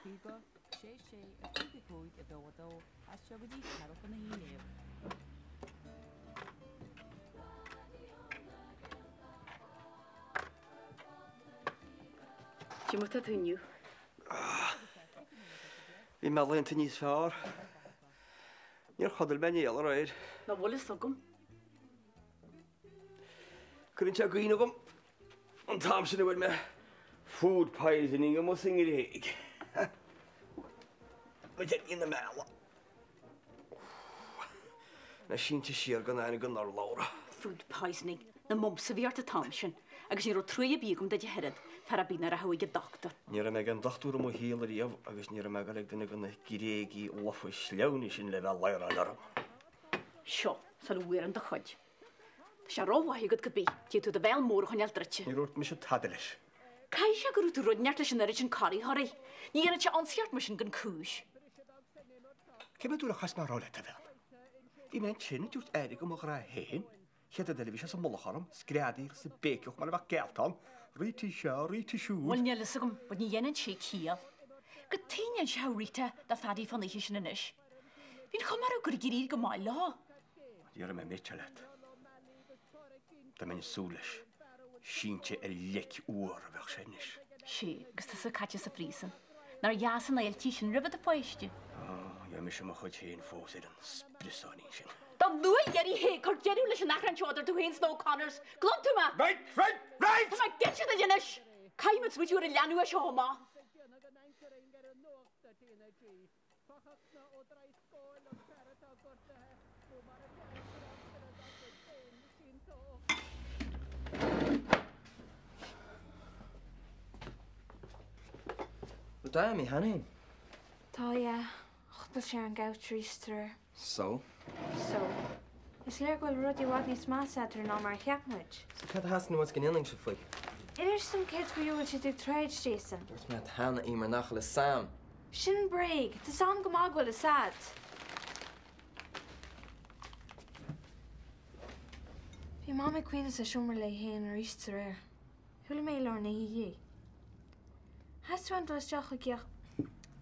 50 6 6 5 5 2 2 as seo go dtí ceathrú chun a 11. Cad é mar tá tú inniu. Bhí mé laethanta níos fearr. Níor chodail mé néal aréir. Nach bhfuil fhios agam. Cuireann sé i gcuimhne dhom an t-am sin a bhfuair mé food poisoning amuigh sa nGréig. Muid ar na meala. Mé sínte siar gan aithne gan urlabhra. Food poisoning. Na mumps a bhí ort an t-am sin. Agus ní raibh trua ar bith agam duit ach oiread, fear ar bith nach rachadh ag an dochtúir. Ní raibh mé ag an dochtúir i mo shaol ariamh agus ní raibh mé ag dul ag duine de na Gréagaigh lofa sleamhna sin le bheith ag ladhráil orm. Seo, sula bhfuarann do chuid. Tá sé rómhaith agat cibé, d'fhéadfadh tú do bhéal mór a choinneáil druidte. Níor dhúirt mise tada leis. Caithfidh sé go raibh tú rud inteacht leis an oiread sin corraithe oraibh. Ní dhéanfadh sé ionsaí ort mar sin gan cúis. Cé mhéad uair a chas mé a rá leat, a bhean? Bhí mé ansin ag tabhairt aire do mo ghrá féin. Chéad rud eile bhí sé sa mullach orm, ag screadaíl is ag béiceach mar a bheadh gealt ann. Rita seo, Rita siúd. Bhuel, níl fhios agam, but ní dhéanann sé ciall. Cad chuige a n-inseodh Rita do Phaddy fán oíche sin anois. Bhí an chuma orthu gur éirigh go maith leo. Déarfaidh mé miotal leat. Dá mbeinn ag súil leis, sínte ar leic fhuar a bheadh sé anois. Sea, agus tusa caite sa phríosún. Nár dheas an fháilte í sin roimhe do pháiste? Ó, gheobhaidh mise mo chuid féin fós ar an spriosáinín sin. Dá luath-dheiridh é, cuir deireadh leis an achrann seo idir tú féin 's na O'Connors. Gcluin tú mé? Right, right, right! Tá mé ag girseach duit anois! Caithfidh muid smaoitiú ar an leanbh as seo amach. Bhfuil Daidí imithe cheana féin? Tá, yeah. Chodail sé ar an gcouch arís aréir. So? So. Is léir go bhfuil rudaí i bhfad níos measa eatarthu ná mar a cheap muid. So cad a theastaíonn uait go ndéanfainnse faoi? Inis dom céard faoi a bhfuil siad ag troid, Jason. Dúirt mé leat cheana, Emer, nach bhfuil fhios a'm. Sin bréag. Tá's a'm go maith go bhfuil fhios a'd. Bhí Mam ag caoineadh sa seomra léi féin arís aréir. Chuala mé i lár na hoíche í. Theastaigh uaim dul isteach chuici ach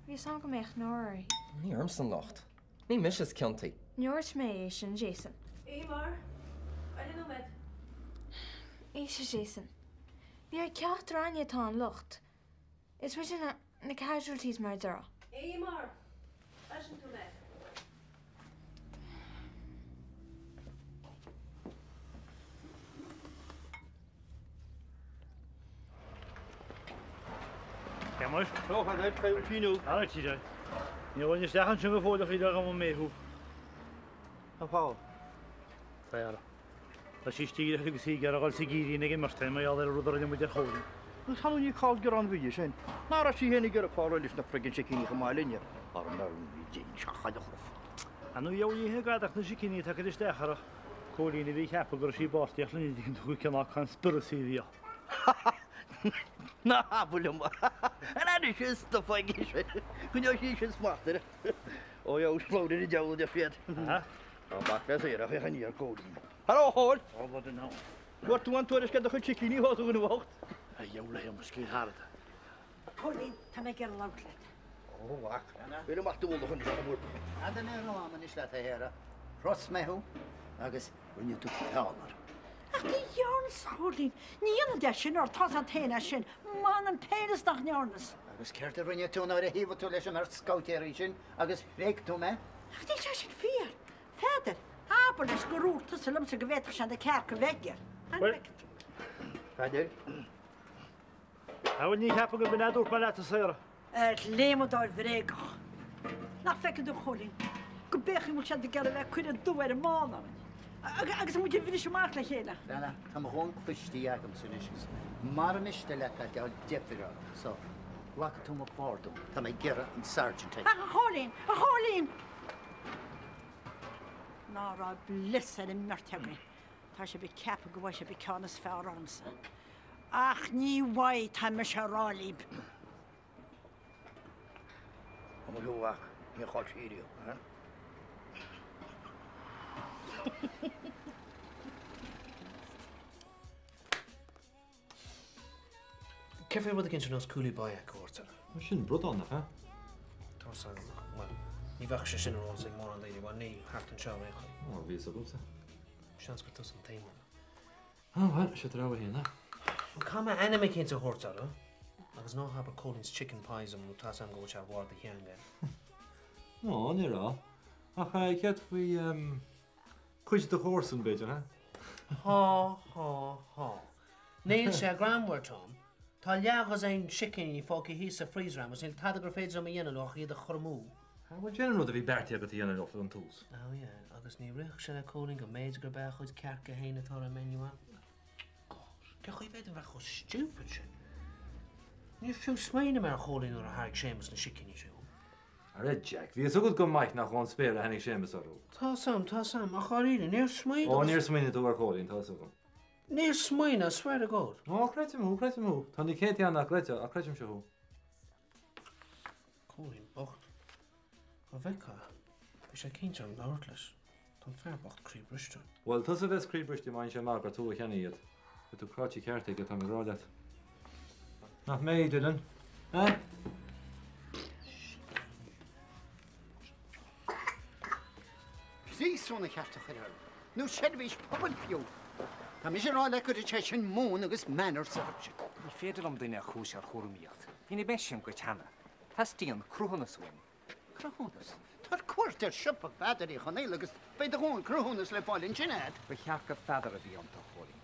bhí fhios a'm go mbeadh náire uirthi. Ní ormsa an locht. Ní mise is ciontaí. Ní dúirt mé é sin, Jason. Eimear, coinnigh nóiméad. Éist, a Jason. Ní ar ceachtar againne atá an locht. Is muide na, na casualties mar a déarfá. Eimear, cloiseann tú mé? Eimear. Ó, cad é, cad é síniú? Ara, TJ. Ní bhain isteach ansin go fóill a chroí agam an mbeidh thú. A Paul. Sarah. Tá sí istigh agus í ag iarraidh a dhul sa gcírín ag imirt é mar gheall ar an rud a rinne muid ar Chóilín. Agus tharla ní call gearán bhí sin. Ná raibh sí féin ag iarraidh fáil leis na friggin sicíní chomh maith linne. Ar an mbealach ní dhéanann sé chailleach ruf. Ar ndóigh ní hé gad ach na sicíní atá ag cur isteach uirthi. Cóilín a bhí ag ceapadh go raibh sí i bpáirtíocht linn an dtuigeann tú cineál conspiracy a bhí ann. Ná habair liom. An fhad sin stuif aige sin. Coinneoidh sí sin smacht air. Ó fheabhas slabhra ar an diabhal a deir siad. Tá bac le saor ach féach aniar Cóilín. Hello a Chóil! Ó bloody no. Fuair tú an tuairisc ar do chuid sicíní a thóg an uacht? A dheabhail a Shéamais, cén thart? Cóilín, tá mé ag iarraidh labhairt leat. Ó, a mhac. Cuir amach do mhullach anois, a mhuirfidh. N'fheadar mé romham anois leat, a Shéara. Chros mé thú agus rinne tú feall orm. Ach ní dhearnas, a Chóilín. Ní dhéanfainn é sin ort, tá's a't féin é sin. M'anam féin is nach ndearnas. Agus céard a rinne tú nuair a thaobhaigh tú leis an mbeirt scabhtéirí sin agus thréig tú mé? Ach níl sé sin fíor. Pheadair, abair leis gur dhúirt tusa liomsa go bhféadfadh sé na cearca a bheith aige. An bhfeiceann tú? Pheadair. Á bhuel, ní cheapaim gurb in é a dúirt mé leat, a Sarah. Ar léimeadóir bhréagach. Nach bhfeiceann tú, a Chóilín, go b'é chaoi a bhfuil siad ag iarraidh a bheith ag cur an dubh ar an mbán orainn. Agus muid a bhriseadh amach le chéile. Bhuel, tá mo dhóthain clistí agamsa anois agus mara miste leat a fháil deifir orm so glacfaidh tú mo phardún, tá mé ag iarraidh an Sergeant a. Ach a Chóilín! A Chóilín! Ná raibh blios ar an mbeirt agaibh. Tá sibh ag ceapadh go bhfaighidh sibh an ceann is fearr ormsa. Ach ní bhfaighidh, tá mise a rá libh. Tá mo mhac, níor chaill sí riamh, eh? Céard faoi rud éigin ar nós Cúlaí Boyack a thabhairt air? Sin bradán, nach ea? Tá's agam ach, bhuel, ní bheadh sé sin ar eolas ag mórán daoine, bhuel, ní thart anseo ar aon chaoi. Ó, bhí fhios agamsa. Seans gur tusa an t-aon duine. Á, bhuel, sé do rogha fhéin é. Bhuel, caithfidh mé ainm eicínt a thabhairt orthu, agus ná habair Cóilín's Chicken Pies dom nó tá's agam go bhfuil sé ar bharr do theanga. Ná, ní raibh. Ach céard faoi, cuid de chomharsan, b'fhéidir, ha? Há, há, há. Níl sé greannmhar, Tom. Tá leathdhosaen sicíní fágtha thíos sa freezer agam agus níl tada gur féidir liom a dhéanamh leo ach iad a chur amú. Ah, bhuel, déan an rud a bhí beartaithe agat a dhéanamh leo ón tús. Oh yeah, agus ní rithfeadh sé le Cóilín go mb'fhéidir gurb é a chuid cearca féin atá ar an menu agam. God, cén chaoi a bhféadfainn bheith chomh stupid sin? Níor fiú smaoinigh mé ar Chóilín nuair a thairg Séamus na sicíní sin. Ara Jack, bhí fhios agat go maith nach ón spéir a tháinig Séamus orthu. Tá's a'm, tá's a'm, ach dháiríre, níor smaoinigh. Ó, níor smaoinigh tú ar Chóilín, tá's agam. Níor smaoinigh, I swear to God. Ó, creidim thú, creidim thú. Tá na céadtaí ann nach gcreidfeadh, ach creidimse thú. Cóilín bocht. Dá bhfeicfeá é, bheadh sé cinnte orm labhairt leis. Tá an fear bocht croíbhriste. Bhuel, tusa a bheas croíbhriste má fhaigheann sé amach gur tú a cheannaigh iad. Beidh tú cráite ceart aige, tá mé ag rá leat. Nach mbeidh, Dylan? Eh? Príosún a cheart a chur orm, nó seirbhís pobail fiú. Tá mise ag rá leat go dtuit sé sin mún agus manners orthu sin. Ní féidir liom duine a chúiseamh ar thuairimíocht. Mhínigh mé sin duit cheana. Teastaíonn cruthúnas uaim. Cruthúnas? Tabhair cuairt ar siopa Pheadair Uí Chonaola agus beidh do dhóthain cruthúnas le fáil ansin agat. Ba chearca Pheadair a bhí iontu, a Chóilín.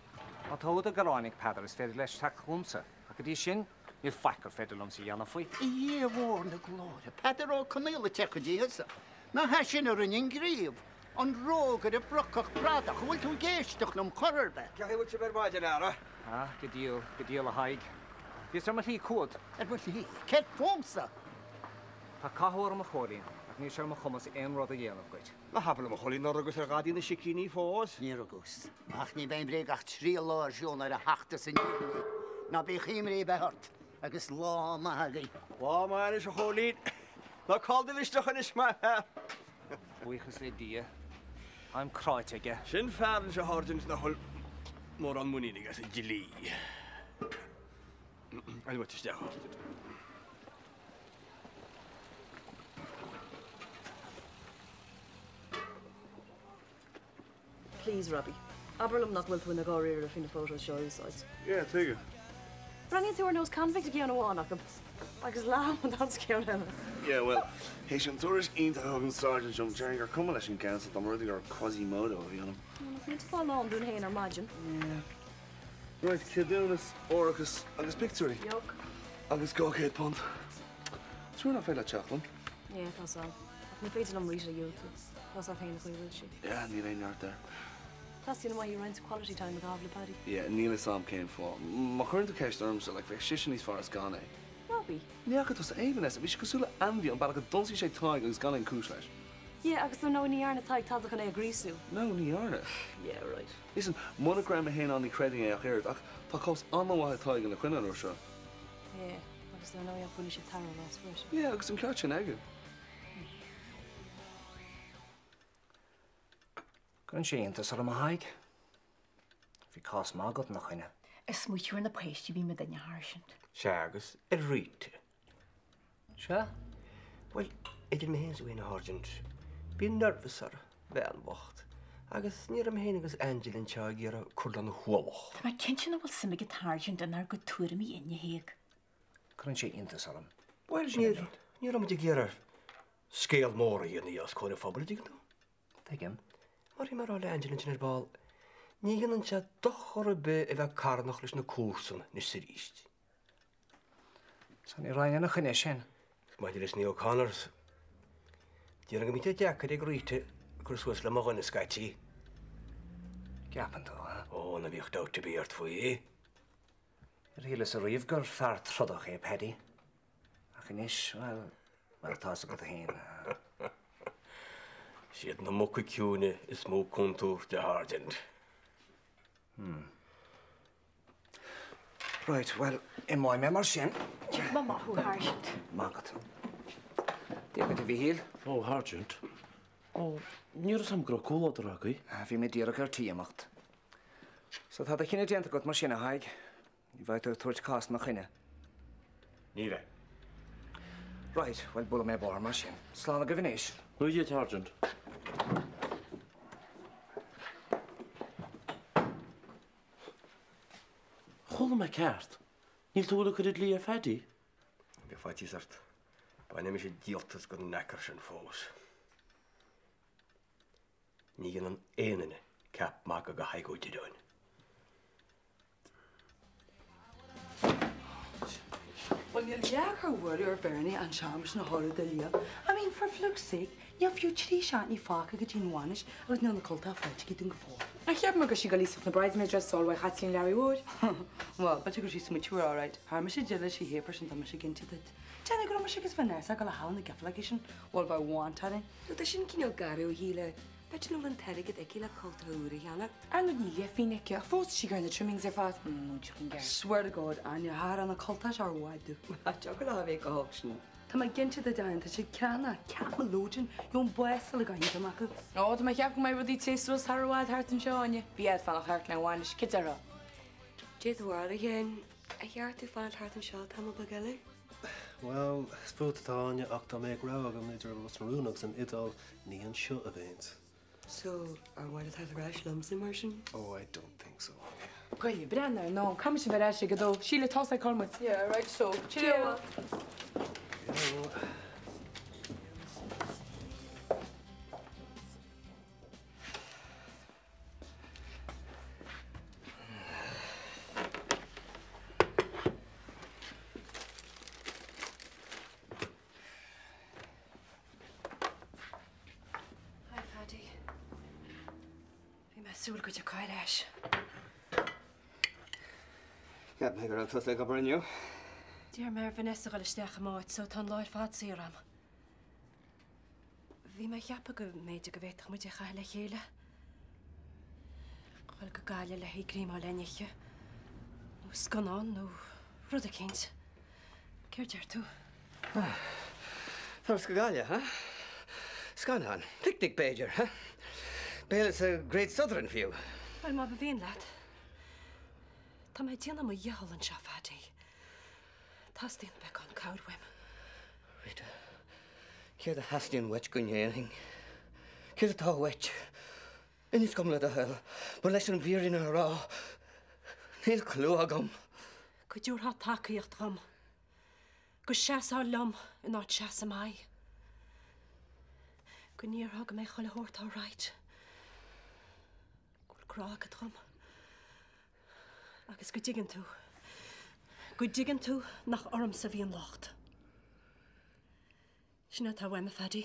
Má tá údar gearáin ag Peadar is féidir leis teacht chugamsa, ach go dtí sin, Níl faic gur féidir liomsa a dhéanamh faoi. A Dhia mhór na glóire, Peadar Ó Conaola ag teacht go dtí thusa. Nach é sin a rinne an gníomh? An rógaire brocach bradach, an bhfuil tú ag éisteacht liom chor ar bith? Cén chaoi a bhfuil sibh ar maidin, a fheara? Ah, go diail, go diail a Thaidhg. Bhíos ar mo shlí chugat. Ar mo shlí? Céard fúmsa? Tá cathú orm a Chóilín, ach níl sé ar mo chumas aon rud a dhéanamh dhuit. Ná habair liom a Chóilín nár rugais ar ghadaí na sicíní fós? Níor rugas. Ach ní bheinn bréag ach triail lá ar siúl nuair a thachtfas an fhírinne. Ná bíodh imní ar bith ort, agus lá maith agaibh. Lá maith anois, a Chóilín. Ná caill do mhisneach anois, mar fhear. Buíochas le Dia, táim cráite aige. Sin fear anois, a Sháirsint, nach bhfuil mórán muiníne aige as an dlí. Fáilte uait isteach, a Sháirsint. Please, Robbie. Abair liom nach bhfuil tú i ndáiríre faoi na photos seo a úsáid. Yeah, tuige? Breathnaíonn tú ar nós convict i gceann amháin acu agus leathshampla sa cheann eile. Yeah, well, théis an tuairisc iontach a thug an Sergeant dom, déarfainn gur cuma leis an gcouncil dá mba rud é gur Quasimodo a bhí ionam. Nach mbíonn tú ag fáil lán dúinn féin ar maidin? Yeah. Right, ceadúnas, árachas agus pictiúirí. Yoke. Agus £200. Trua nach féidir leat teacht liom. Yeah, tá 's a'm. Ach ní féidir liom Rita a dhiúltú. Tá 's a'd féin an chaoi a bhfuil sí. Yeah, níl aon neart air. Teastaíonn uaithi roinnt quality time a chaitheamh le Paddy. Yeah, níl 'fhios a'm cén fáth. Má chuireann tú ceist ormsa, like, bheadh sise níos fearr as gan é. Robbie. Ní fhaca tusa é, Vanessa. Bhí sé cosúil le ainmhí, an bealach a d'ionsaigh sé Tadhg agus gan aon chúis leis. Yeah, agus dar ndóigh ní dhearna Tadhg tada chun é a ghríosú. No, ní dhearna. Yeah, right. Listen, murach go raibh mé féin ann ní chreidfinn é ach oiread, ach tá cás an-mhaith ag Tadhg ina choinne an uair seo. Yeah, agus dar ndóigh ach bhainfidh siad tairbhe as freisin. Yeah, agus an ceart sin aige. Cuireann sé iontas orm, a Thaidhg. Bhí cás maith agat ina choinne. Ag smaoitiú ar na páistí a bhí muidinne, a Sháirsint. Sea, agus ar Rita. Sea? Bhuel, idir mé féin is tú féin, a Sháirsint, bíonn nervous ar an bhean bhocht, agus ní raibh mé féin agus Angela anseo ag iarraidh cur lena hualach. Tá mé cinnte nach bhfuil suim ag an tSáirsint inár gcuid tuairimí féin, a Thaidhg. Cuireann sé iontas orm. Bhuel, ní raibh muid ag iarraidh scéal mór a dhéanamh os comhair an phobail, an dtuigeann tú? Tuigim. Mar bhí mé ag rá le Angela ansin ar ball, ní dhéanann sé dochar ar bith a bheith carthanach leis na comharsana anois is arís. So ní raghainn ina choinne sin. Maidir leis na O'Connors, déarfainn go mbeidh sé deacair ag Rita cur suas le mo dhuine scaití. Ceapann tú, ha? Ó, ná bíodh dabht ar bith ort faoi. Níor shíleas ariamh gur fear trodach é Paddy. Ach anois, bhuel, bhuel, tá's agat féin. Is iad na muca ciúine is mó contúirt, a Sháirsint. Hmm. Right, bhuel, imeoidh mé mar sin. Tiocfaidh mé amach thú, a Sháirsint. Maith agat. Dia duit, a Mhíchíl. Ó, a Sháirsint. Ó, ní raibh 'fhios a'm go raibh comhluadar agaibh. Bhí mé díreach ar tí imeacht. So tá do chinneadh déanta agat mar sin, a Thaidhg. Ní bheidh tú ag tabhairt cás ina choinne. Ní bheidh. Right, bhuel buailfidh mé bóthar mar sin. Slán agaibh anois. Nó a Shergeant. Chuala mé ceart. Níl tú ag cur an dlí ar Phaddy? Bíodh faitíos ort. Bainfidh mise díoltas den knacker sin fós. Ní dhéanann aon duine ceap magaidh de Thadhg Ó Direáin. Bhuel, níl leath ar bhualadh ar Bhernie an seomra sin a thabhairt do Liam. I mean, for fluke's sake, níl fiú 3 seachtainí fágtha go dtí an bhainis agus níl na cultacha faighte aige dúinn go fóill. Ach cheap mé go raibh sí ag dul a iasacht na bridesmaid dress a fháil uaidh Chaitlín Learaí Mhóir. Bhuel, b'fhéidir go raibh sí ag smaoitiú air alright. Cha raibh mise ag déileáil leis an shéipéar sin, tá mise cinnte duit. Déanamh go raibh mise agus Vanessa ag dul a halla na geifeálacha sin, bhuel, bheadh want orainn. Nó tá sin cineál garbh, a Shíle. B'fhéidir nach bhfuil an t-airgead aici le cultacha úra a cheannach. Ar ndóigh níl leathphingin aici ach fós tá sí ag iarraidh na trimmings ar fad. Múinteoir an gceart. Swear to God, Áine, thar na cultacha seo ar mhaith domh. Tiocfaidh léi a bheith go holc sin. Tá mé cinnte duit, Áine, tá siad creathnach, ceap mo leoidin, gheobhainn bás sula gcaithfinn dom acu. Ó, tá mé ag ceapadh go mbeidh rudaí te suas thar i bhfad thart anseo, Áine. Bhí Ed fanacht thart lena bhainis, cad déarfá? Cad é do bharúil, a Sheáin, ar cheart domh fanacht thart anseo tamall beag eile? Bhuel, is fút atá Áine, ach dá mbeadh rogha agam idir Ros na Rún agus an Iodáil, ní anseo a bheinn. So, ar mhaith leat teacht ar ais liomsa mar sin? Oh, I don't think so, Áine. Goile, breathnaigh ar an am, caithfidh muid a bheith ar ais ag a dó. Síle, tá ag cur muid. Yeah, right so. Cheerio. Cheerio. Hi, Phaddy. Bhí mé ag súil go dtiocfá ar ais. Cheap mé go raibh tusa ag obair inniu. D'iarr mé ar Vanessa dhul isteach i m'áit so tá an lá ar fad saor a'm. Bhí mé ag ceapadh go mb'fhéidir go bhféadfadh muid é a chaitheamh le chéile. Dhul go Gaillimh le haghaidh creamáil le n-ithe. Nó scannán nó rud eicínt. Céard deir tú? Turas go Gaillimh, huh? Scannán. Picnic b'fhéidir, huh? Béile sa Great Southern fiú. Bhuel, má ba mhian leat. Tá mé ag déanamh mo dhicheall anseo, Phaddy. Teastaíonn beagán cabhair uaim. Rita, céard a theastaíonn uait go ndéanfainn? Céard atá uait? Inis dom le do thoil, mar leis an bhfírinne a rá, níl clue agam. Go dtabharfá tacaíocht dhom. Go seasfá liom in áit seasamh i m'aghaidh. Go ndéarfá go mbeidh chuile shórt alright. Go bhfuil grá agat dhom. Agus go dtuigeann tú, go dtuigeann tú nach ormsa a bhí an locht. Sin atá uaim, a Phaddy.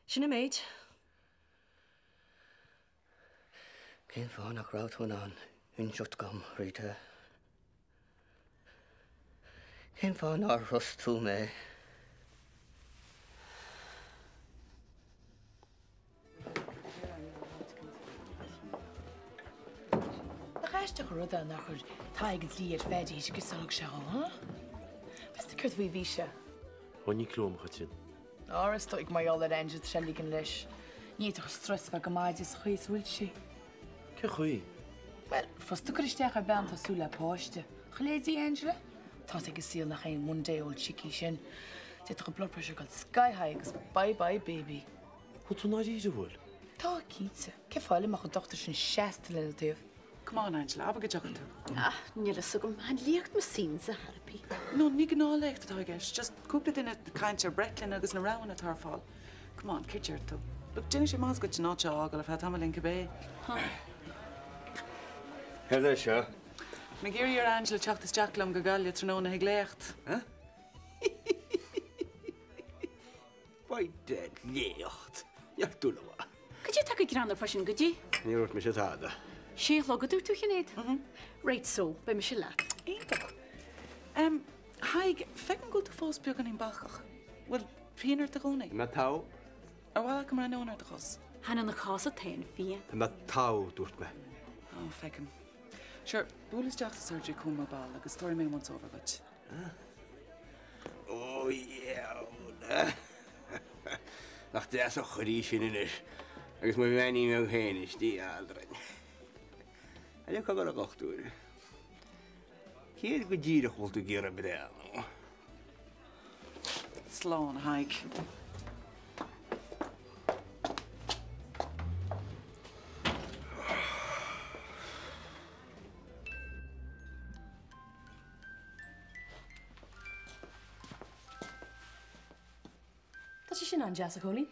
Sin an méid. Cén fáth nach raibh tú in ann inseacht dom, Rita? Cén fáth nár thrust tú mé? Nach aisteach an rud é nár chuir Tadhg an dlí ar Phaddy théis an kiss a thug sé dhó, huh? Meas tú céard faoi a bhí sé? Ó ní clue agam a Chaitlín. Á, is dóigh mar gheall ar Angela tá sé ag ligean leis. Ní fhéadfadh an strus a bheith go maith di sa chaoi is a bhfuil sí. Cén chaoi? Bhuel, fusa cur isteach ar bhean atá ag súil le páiste. Cha léir di Angela? Tá's ag an saol nach aon one day old chick í sin. D'fhéadfadh a blood pressure dul sky high agus bye bye baby. Bhfuil tú ndáiríre, bhfuil? Tá, cinnte. Cén fáth eile a mbeadh an dochtúir sin seasta lena taobh? Come on, Angela, abair go dtiocfaidh tú. Ah, níl fhios agam. An léacht mo scenes a therapy. No, ní gnáthléacht atá i gceist. Just cúpla duine ag caint ar bhreithlinn agus na roghanna atá ar fáil. Come on, céard deir tú? Look, déanfaidh sé maitheas duit an áit seo a fhágáil ar feadh tamaillín cibé. Céard é seo? Mé ag iarraidh ar Angela teacht isteach liom go Gaillimh tráthnóna chuig léacht. Huh? By dead léacht. Neart dúil amach. Cad é atá go greannmhar fá sin, goidé? Ní dúirt mise tada. Sé a chlog a dúirt tú, a Shinéad? Right so, beidh mise leat. Iontach. Em, Tadhg, feicim go bhfuil tú fós beagáinín bacach. Bhfuil pian ort i gcónaí? Tá mé togha. Ar mhaith leat go mbreathnóinn ar do chos? Chan ina chás atá an phian. Tá mé togha, dúirt mé. Ó, feicim. Sure, buail isteach sa surgery chugam ar ball agus tabharfaidh mé once over dhuit. Ó, dheamhan. Nach deas an chor í sin anois agus mo bheainín bheag féin istigh eadrainn. A cogar a dhochtúir. Céard go díreach a bhfuil tú ag iarraidh breathnú? Slán, a Thaidhg. Tá sé sin an-deas, a Chóilín.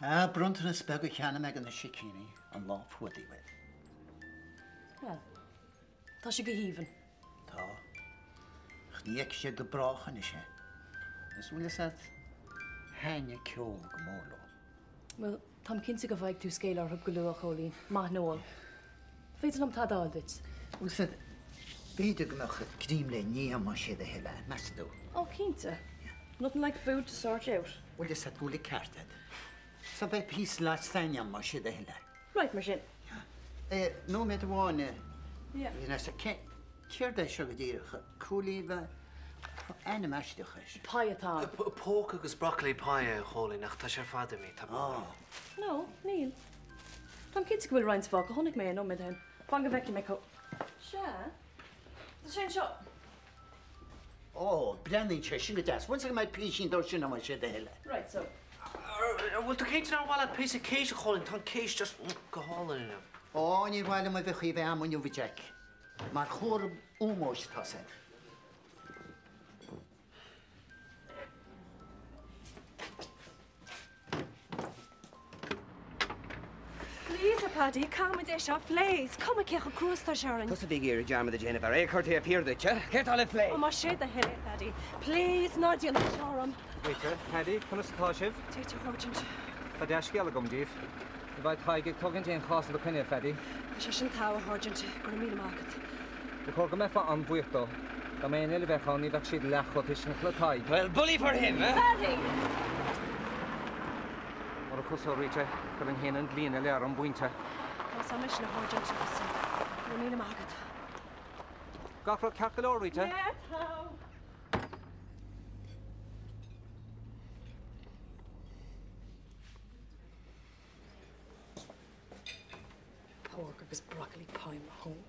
Ah, bronntanas beag a cheannaigh mé do na sicíní an lá fuadaigh uaibh. Bhuel, tá sé go haoibhinn. Tá. Ach ní fheicfidh siad go brách anois é. Is bhfuil fhios agat, thaitnigh ceol go mór leo. Bhuel, táim cinnte go bhfaighidh tú scéal orthu go luath, a Chóilín, maith nó olc. An féidir liom tada a fháil duit? Bhfuil fhios agat, b'fhéidir go mbeadh greim le ní agam más é do thoil é, meas tú? Ó, cinnte. Nothing like food to sort you out. Bhfuil fhios agat go bhfuil an ceart agat. So beidh píosa lasagne agam más é do thoil é. Right, mar sin. Eh, nóiméad amháin, eh, Yeah. Vanessa, cé, céard é seo go díreach? Cúilín, tá ainm aisteach air. Pie atá ann. Pork agus broccoli pie é, a Chóilín, ach tá sé ar fad imithe, tá brón orm. No, níl. Táim cinnte go bhfuil roinnt fágtha, chonaic mé é nóiméad ó shin. Fan go bhfeicfidh mé cá. Sea. Tá sé anseo. Ó, breathnaíonn sé sin go deas. Bhfuil fhios agat go mbeidh písín dó sin agam más é do thoil é. Right, so. An bhfuil tú cinnte nár mhaith leat píosa císte, a Chóilín? Tá an císte just go hálainn inniu. Ó, ní mhaith liom uibheacha a bheith a'm inniu, a Jack. Mar chomhartha ómóis atá siad. Please, a Paddy, caithfimid é seo a phlé. Is cuma cé chomh crua is atá sé orainn. Tusa a bhí ag iarraidh dearmad a dhéanamh air, é a chur taobh thiar duit, eh? Céard atá le plé? Ó, más é do thoil é, Paddy. Please, ná déan é seo orm. Rita, Paddy, conas atá sibh? Dia duit, a Sháirsint. Tá dea-scéala agam daoibh. Ní bheidh Tadhg ag tógaint aon chás i do choinne, a Phaddy. Tá sé sin togha, a Sháirsint. Go raibh míle maith agat. Ba chóir go mbeifeá an-bhuíoch dó. Dá mba éinne eile a bheadh ann, ní bheadh siad leath chomh tuisceanach le Tadhg. Well, bully for him, eh? Paddy! Mura gcosóidh Rita, cuirfinn féin an dlí ina leith ar an bpointe. Tá a fhios agam sin, a Sháirsint, agus go raibh míle maith agat. Gach rud ceart go leor, Rita? Yeah, tá. Pork agus broccoli pie mo thóin.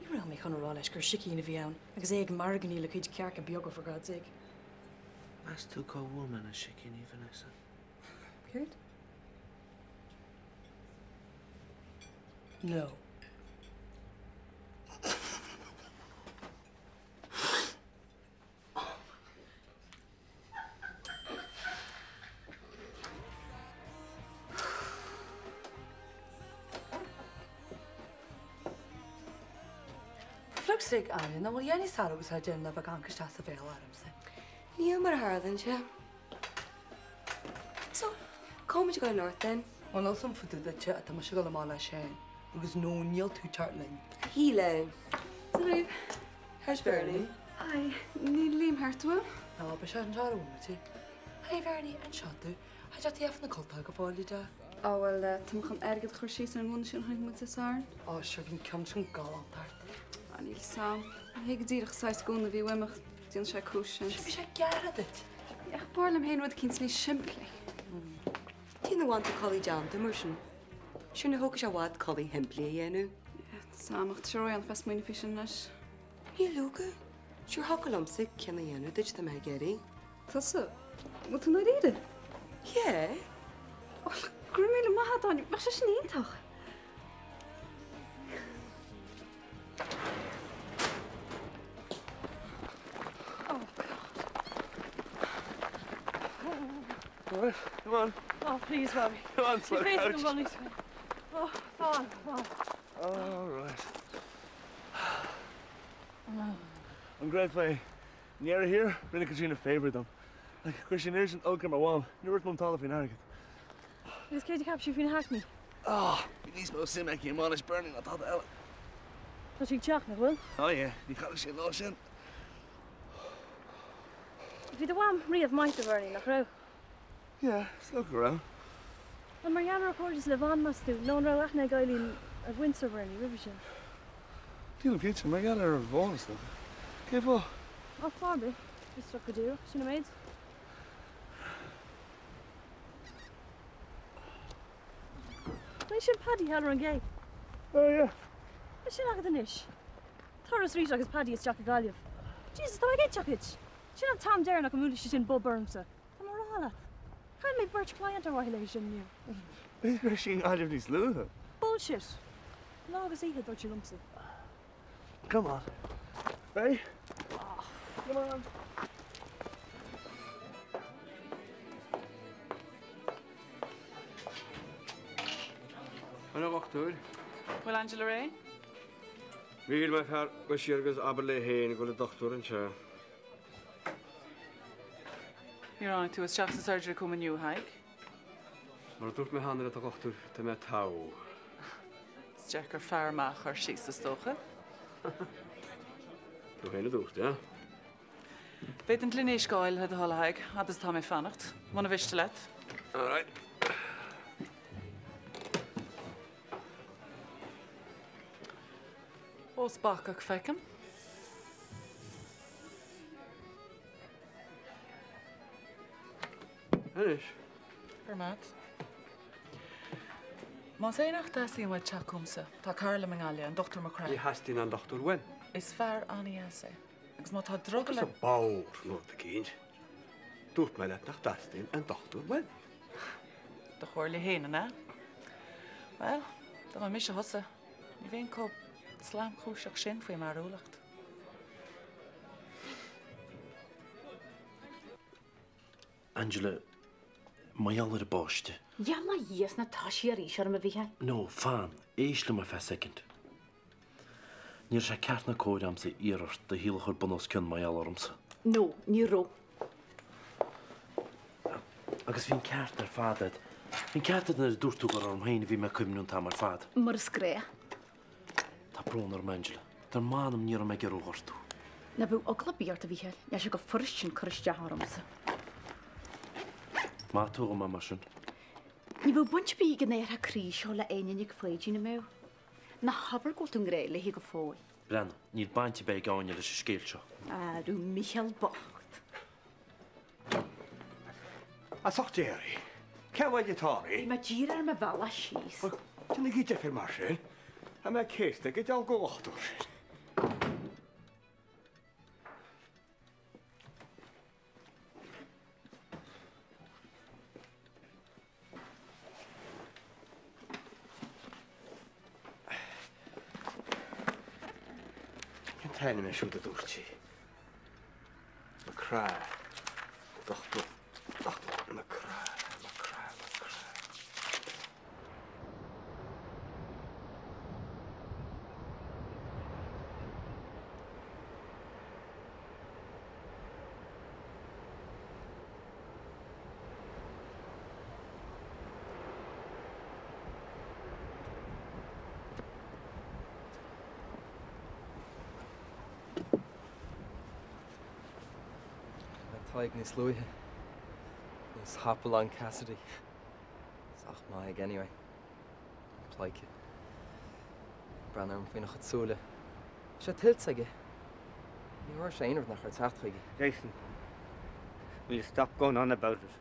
Ní raibh mé chun a rá leis gur sicín a bhí ann agus é ag mairgní le cuid cearca beaga for God's sake. Meas tú cá bhfuair mé na sicíní, Vanessa? Céard? No. For flukes sake, Áine, nach bhfuil Jenny sára agus á déanamh le bheith ag amharc isteach sa bhéal ormsa. Níl mar a tharlaíonn sé. So, cá bhfuil muid ag dul anocht then? Bhuel, níl 's a'm fúthu duitse ach tá mise ag dul amach le Shane agus no, níl tú ag teacht linn. A Shíle. Dia daoibh. How's Bernie? Hi, níl Liam thart, an bhfuil? Ná, beidh sé anseo ar bhomaite. Hi Bernie, anseo tú. Cad é taobh na cultacha go fóill, a Dad? Á bhuel, tá mé chun airgead a chur síos ar an ngúna sin a chonaic muid Dé Sathairn. Á, sure, bhí an ceann sin galánta ort. Á, níl 'fhios a'm. Ní hé go díreach an saghas gúna a bhí uaim ach déanann sé cúis sin. Sure, bhí sé gearrtha duit. Ach b'fhearr liom féin rud eicínt níos simplí. Cad chuige nach bhfaigheann tú culaith déanta mar sin? Sure ní thógfaidh sé i bhfad culaith shimplí a dhéanamh. Tá 's a'm ach tá sé ródhéanach bheith ag smaoineamh faoi sin anois. Ní leoga. Sure thiocfadh liomsa ceann a dhéanamh duit dá mbeifeá ag iarraidh. Tusa? Bhfuil tú i ndáiríre? Yeah. Ó, go raibh míle maith agat, Áine. Bheadh sé sin iontach. Oh, God. All right, come on. Oh, please, Robbie. Come on, slow coach. Oh, fan, fan. All right. An gcreidfeá é? I ndeireadh thiar, rinne Caitríona favour dom. Like, chuir sí an oiread sin oilc ar mo mham, níor dhúirt Mam tada faoin airgead. Agus céard a cheap sí faoi na haicmí? Ah, bhí níos mó suim aici i mbainis Bernie ná tada eile. Tá sí ag teacht, nach bhfuil? Oh yeah, ní chaillfidh sí an lá sin. Bhí do mham riamh maith do Bhernie, nach raibh? Yeah, is dócha go raibh. An mar gheall ar a cairdeas le Von, meas tú, nó an raibh aithne ag Eileen ar mhuintir Bhernie roimhe sin? Nílim cinnte, mar gheall ar Von is dócha. Cén fáth? Á, fáth ar bith. Fiosrach go díreach, sin an méid. An é sin Paddy thall ar an gcé? Oh yeah. Tá sin agat anois. Turas Rita agus Paddy isteach go Gaillimh. Jesus, tá mé ag eiteach duit! Sin an t-am deireanach a mbuailfidh sé sin bob ormsa. rá leat? Chaill mé beirt client ar mhaithe léi sin inniu. B'fhéidir go raibh sí i nGaillimh níos luaithe. Bullshit! Lá agus oíche, dúirt sí liomsa. Come on. Ready? Come on. A dhochtúir. Bhfuil Angela réidh? Níl, my fear, gabh siar agus abair léi féin go bhfuil an dochtúir anseo. Níor tháinig tú isteach sa surgery chugam inniu, a Thaidhg? Mar a dúirt mé cheana leat, a dhochtúir, tá mé togha. Is deacair fear maith a chur síos, is dócha. Tú féin a dúirt, é? B'fhéidir an gloine uisce a fháil le do thoil, a Thaidhg, fhad is atá mé ag fanacht. Muna mhiste leat. All right. Fós bacach, feicim. Anois. Go raibh maith agat. Más é nach dteastaíonn uait teacht chugamsa, tá cara liom i nGaillimh, an Dochtúir McCrae. Ní theastaíonn an dochtúir uaim. Is fear an-dheas é. Agus má tá drogall Agus a ball nó rud eicínt. Dúirt mé leat nach dteastaíonn an dochtúir uaim. Do chomhairle féin, an ea? Bhuel, dá mba mise thusa, ní bheinn chomh slamchúiseach sin faoi m'fhearúlacht. Angela, mar gheall ar an bpáiste. Gheall a Dhia is ná toisigh arís orm, a Mhícheáil. No, fan, éist liom ar feadh soicind. Ní raibh sé ceart ná cóir a'msa iarraidh ort do shaol a chur bun os cionn mar gheall ormsa. No, ní raibh. Agus bhí an ceart ar fad a'd. Bhí an ceart a'd nuair a dúirt tú gur orm féin a bhí mé ag cuimhniú an t-am ar fad. Mar is gnách. Tá brón orm, Angela. Dar m'anam ní raibh mé ag iarraidh thú a ghortú. Ná bíodh eagla ar bith ort, a Mhícheáil. Níl sé chomh furast sin cur isteach ormsa. Maith tú dhom é mar sin. Ní bheadh baint ar bith ag an athrá croí seo le Áine Nic Pháidín, an mbeadh? Ná habair go bhfuil tú i ngrá léi go fóill. Breathnaigh, níl baint ar bith ag Áine leis an scéal seo. Arú, Mícheál bocht. As ucht Dé oraibh, cén fhaid atá oraibh? Bhí mé díreach ar mo bhealach síos. Bhuel, déanaigí deifir mar sin. Tá mé céasta ag an diabhal den dhochtúir sin. Cén t-ainm é siúd a dúirt sí? McCrae. Dochtúir. Dochtúir McCrae. McCrae. McCrae. Tadhg níos luaithe. Nós Hopalong Cassidy. Sách maith aige anyway. Pleidhce. Breathnaigh orm faoina chuid súile. Tá sé tuillte aige. Ní raibh sé aon rud nach raibh teacht chuige. Jason, will you stop going on about it?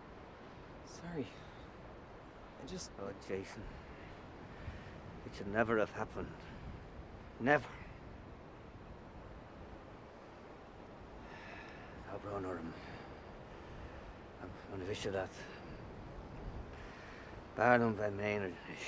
Sorry. I just... Oh, Jason. It should never have happened. Never. Tá brón orm. Muna mhiste leat. B'fhearr liom bheith i m'aonar anois.